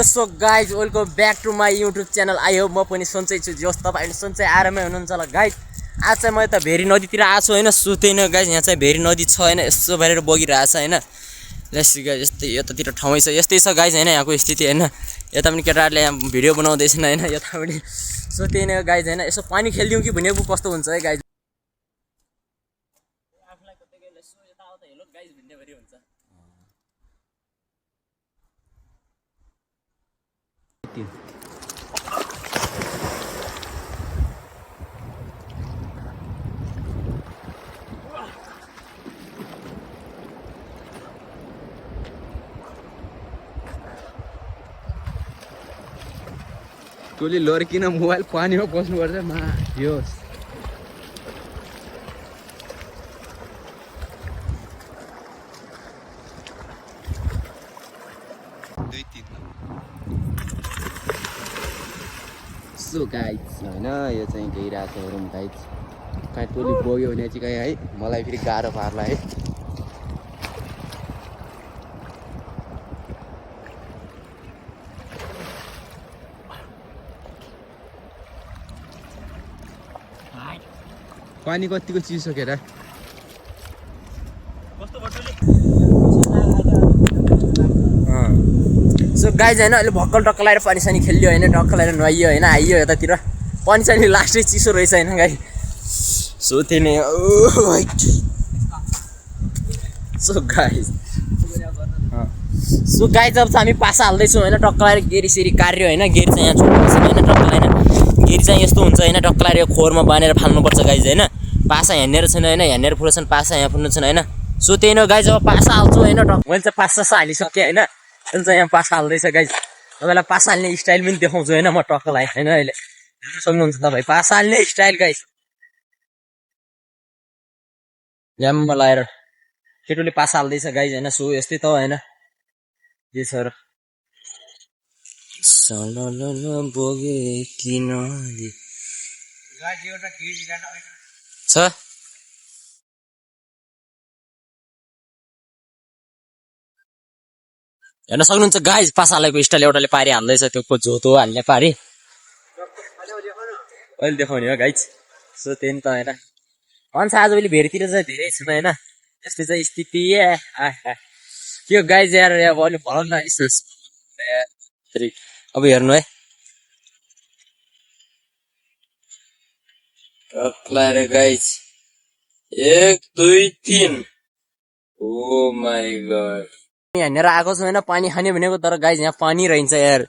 So guys welcome back to my YouTube channel. I hope म पनि सन्चै छु। जस तपाईहरु सन्चै आरामै हुनुहुन्छ होला। गाइज आज चाहिँ म यता भेरी नदीतिर आएको छु हैन। सुतेन गाइज, यहाँ चाहिँ भेरी नदी छ हैन, यसो भरेर बगिरहेछ हैन। लेट्स सी गाइज, यस्तै यतातिर ठाउँै छ, यस्तै छ गाइज हैन यहाँको स्थिति हैन। यता पनि केटाहरुले यहाँ भिडियो बनाउँदैछन् हैन, यता पनि सुतेन गाइज हैन। यसो पानी खेल्दियौ कि भनेको कस्तो हुन्छ है गाइज। आफुलाई कतै गएले यसो यता आउँदा हेलो गाइज भन्ने भरि हुन्छ। तोली लड्किन मोबाइल पानीमा बस्नुपर्छ माथियोस्। सो गाइज होइन यो चाहिँ गइरहेको छ हेरौँ गाइज। कहीँ तोली बग्यो भने चाहिँ कहीँ है मलाई फेरि गाह्रो पार्ला है। पानी कतिको चिसो केटा। सो गाइज हैन अहिले भक्कल टक्क लगाएर पानी सानी खेल्यो हैन, टक्क लगाएर नुहाइयो हैन, आइयो यतातिर पानी सानी लास्टै चिसो रहेछ हैन गाइज। सो त्यही नै सो गाइज अब चाहिँ हामी पासा हाल्दैछौँ हैन। टक्क लगाएर गेरी सेरी कार्यो हैन। गेरी चाहिँ यहाँ छोड्नुपर्छ हैन, टक्क लगाएर गेरी चाहिँ यस्तो हुन्छ हैन, टक्क लगाएर यो खोरमा बाँधेर फाल्नुपर्छ गाइज हैन। पासा हेर्नेर छैन हैन, हेर्नेर फुल छन्, पासा यहाँ फुल्नु छैन हैन। सो त्यही नै गाइज अब पासा हाल्छु हैन। मैले चाहिँ पासा हालिसकेँ हैन, अहिले चाहिँ यहाँ पासा हाल्दैछ गाइज। तपाईँलाई पासा हाल्ने स्टाइल पनि देखाउँछु हैन म टक्कलाई हैन। अहिले हेर्नु सक्नुहुन्छ तपाईँ पासा हाल्ने स्टाइल गाइज। ल्याम्ब लगाएर केटोले पासा हाल्दैछ गाइज हैन। सो यस्तै त हैन जे छ र। बोगे किन छ हेर्न सक्नुहुन्छ गाइज पासा हालेको स्टाइल। एउटाले पारी हाल्दैछ, त्यो झोतो हाल्ने पारी अहिले देखाउने हो गाइज। सो त्यही नि त होइन भन्छ आजभोलि भेरीतिर चाहिँ धेरै छैन होइन, यस्तै चाहिँ स्थिति के गाइज यार। अब अलिक भन न अब हेर्नु है टक्लाएर गाइज 1 2 3। ओ माई गॉड हेर्नेर आएको छु होइन पानी खाने भनेको, तर गाइज यहाँ पानी रहन्छ यार।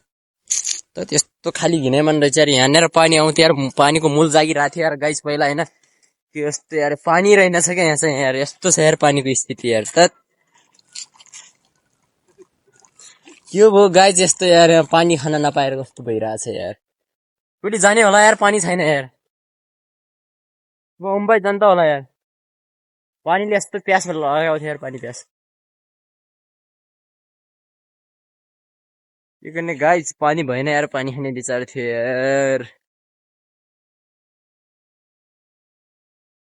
त त्यस्तो खाली घिनै मन रहेछ यार। यहाँनिर पानी आउँथ्यो यार, पानीको मूल जागिरहेको थियो यार गाइज पहिला होइन। त्यो यस्तो यार पानी रहेनछ क्या यहाँ चाहिँ यार। यस्तो छ यार पानीको स्थिति यार। त के भयो गाइज यस्तो यार, यहाँ पानी खान नपाएर कस्तो भइरहेछ यार। कति जाने होला यार, पानी छैन यार। म मुम्बई जान्छ होला यार, पानीले यस्तो प्यास लगाएको थियो यार, पानी प्यास के गर्ने गाइज। पानी भएन यार, पानी खाने विचार थियो यार।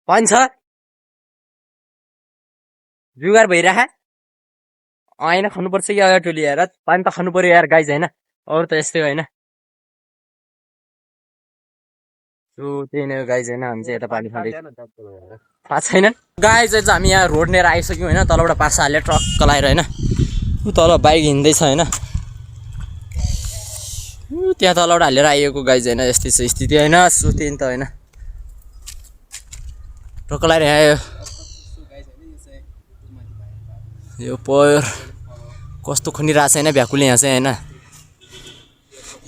पानी छ जुगार भइरह आएन खानुपर्छ कि अगाडि टोली यार। पानी त खानु पर्यो यार गाइज होइन, अरू त यस्तै होइन। त्यही नै गाइज होइन, हामी चाहिँ यता पानी खाँदै थाहा छैन गाइज। चाहिँ हामी यहाँ रोड लिएर आइसक्यौँ होइन, तलबाट पासा हालेर ट्रक्क लगाएर होइन। तल बाइक हिँड्दैछ होइन, त्यहाँ तलबाट हालेर आइएको गाइज होइन। यस्तै छ स्थिति होइन। सो त्यही नि त होइन ट्रक्क लगाएर आयो। यो पोर कस्तो खनिरहेको छ होइन भ्याकुले यहाँ चाहिँ होइन।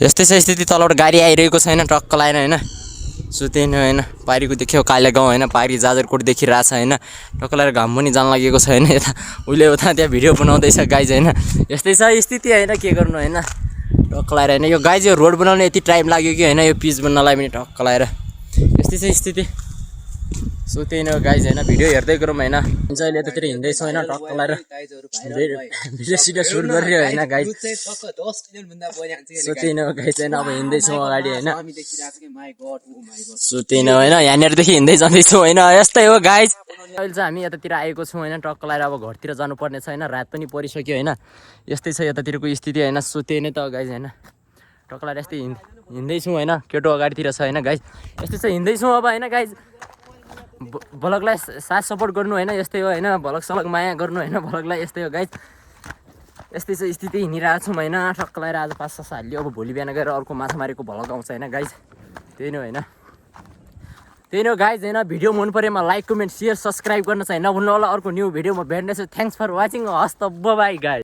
यस्तै छ स्थिति, तलबाट गाडी आइरहेको छैन ट्रक्क लगाएर होइन। सो त्यही नै होइन, पारीको देख्यो काले गाउँ होइन, पारी जाजरकोट देखिरहेछ होइन। टक्क लगाएर घाम पनि जान लागेको छ होइन। यता उहिले उता त्यहाँ भिडियो बनाउँदैछ गाइज होइन। यस्तै छ स्थिति होइन, के गर्नु होइन। टक्क लगाएर होइन यो गाइज, यो रोड बनाउने यति टाइम लाग्यो कि होइन, यो पिच बन्नलाई पनि टक्क लगाएर। यस्तै छ स्थिति। सो त्यही नै हो गाइज होइन भिडियो हेर्दै गरौँ होइन हुन्छ अहिले यतातिर हिँड्दैछौँ होइन टक्क लगाएर भिडियो सिडियो सुट गरिरह्यो होइन गाइज सो त्यही नै हो गाइज होइन अब हिँड्दैछौँ अगाडि होइन सो त्यही नै हो होइन यहाँनिरदेखि हिँड्दै जाँदैछौँ होइन यस्तै हो गाइज अहिले चाहिँ हामी यतातिर आएको छौँ होइन टक्क लगाएर अब घरतिर जानुपर्ने छ होइन रात पनि परिसक्यो होइन यस्तै छ यतातिरको स्थिति होइन सो त्यही नै त गाइज होइन टक्क लगाएर यस्तै हिँड्दैछौँ होइन केटो अगाडितिर छ होइन गाइज यस्तै छ हिँड्दैछौँ अब होइन गाइज भ्लगलाई साथ सपोर्ट गर्नु होइन यस्तै हो होइन भ्लग सलग माया गर्नु होइन भ्लगलाई यस्तै हो गाइज यस्तै छ स्थिति हिँडिरहेको छौँ होइन टक्क लगाएर आज 5-6 हाल्यो अब भोलि बिहान गएर अर्को माछा मारेको भ्लग आउँछ होइन गाइज त्यही नै होइन त्यही नै हो गाइज होइन भिडियो मन परेमा लाइक कमेन्ट सेयर सब्सक्राइब गर्न चाहिँ नभुल्नु होला अर्को न्यू भिडियोमा भेट्नेछु थ्याङ्क्स फर वाचिङ हस् त बाई गाइज